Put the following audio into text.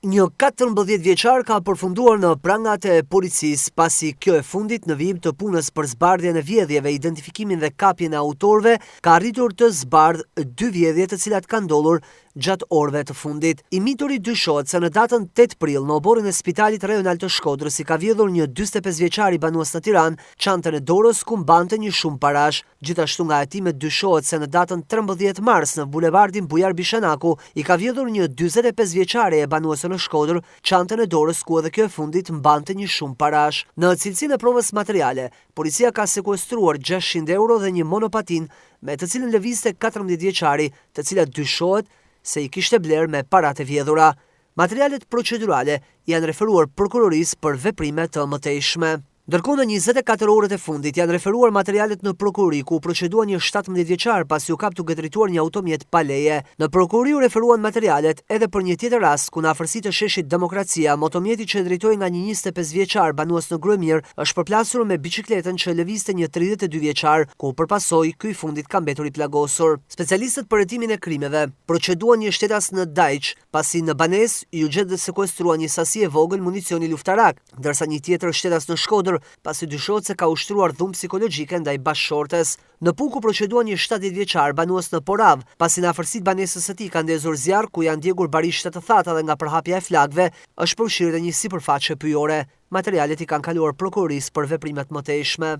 Një 14 vjeçar ka përfunduar në prangat e policisë, pasi kjo e fundit në vijim të punës për zbardhjen e vjedhjeve, identifikimin dhe kapjen e autorëve, ka arritur të zbardhë dy vjedhje të cilat kanë ndodhur gjatë orëve të fundit. I mituri dyshohet se në datën 8 prill në oborrin e Spitalit Rajonal të Shkodrës i ka vjedhur një 45 vjeçari banues në Tiranë çantën e dorës ku mbante një shumë parash. Gjithashtu nga hetimet dyshohet se në datën 13 mars në bulevardin Bujar Bishanaku i ka vjedhur një 45 vjeçare e banuese në Shkodër çantën e dorës ku edhe kjo e fundit mbante një shumë parash. Në cilësinë e provës materiale, policia ka sekuestruar 600 euro dhe një monopatinë me të cilën lëvizte 14 vjeçari, të cilat dyshohet se i kishte blerë me paratë e vjedhura. Materialet procedurale janë referuar prokurorisë për veprime të mëtejshme. Ndërkohë në 24 orët e fundit janë referuar materialet në prokurori ku u procedua një 17 vjeçar pasi u kap duke drejtuar një automjet pa leje. Në prokurori u referuan materialet edhe për një tjetër rast ku në afërsi të sheshit Demokracia, motomjeti që drejtohej nga një 25 vjeçar banues në Gruemirë është përplasur me biçikletën që lëvizte një 32 vjeçar, ku për pasojë ky i fundit ka mbetur i plagosur. Specialistët për hetimin e krimeve proceduan një shtetas në Dajç, pasi në banesë iu gjet dhe sekuestrua një sasi e vogël municioni luftarak ndërsa një tjetër shtetas në Shkodër, pasi dyshohet se ka ushtruar dhunë psikologjike ndaj bashkëshortes. Në Pukë u procedua një 70 vjeçar banues në Poravë, pasi në afërsi të banesës së tij ka ndezur zjarr ku janë djegur barishte të thata dhe nga përhapja e flakëve është përfshirë edhe një sipërfaqe pyjore. Materialet i kanë kaluar prokurorisë për veprimet e mëtejshme.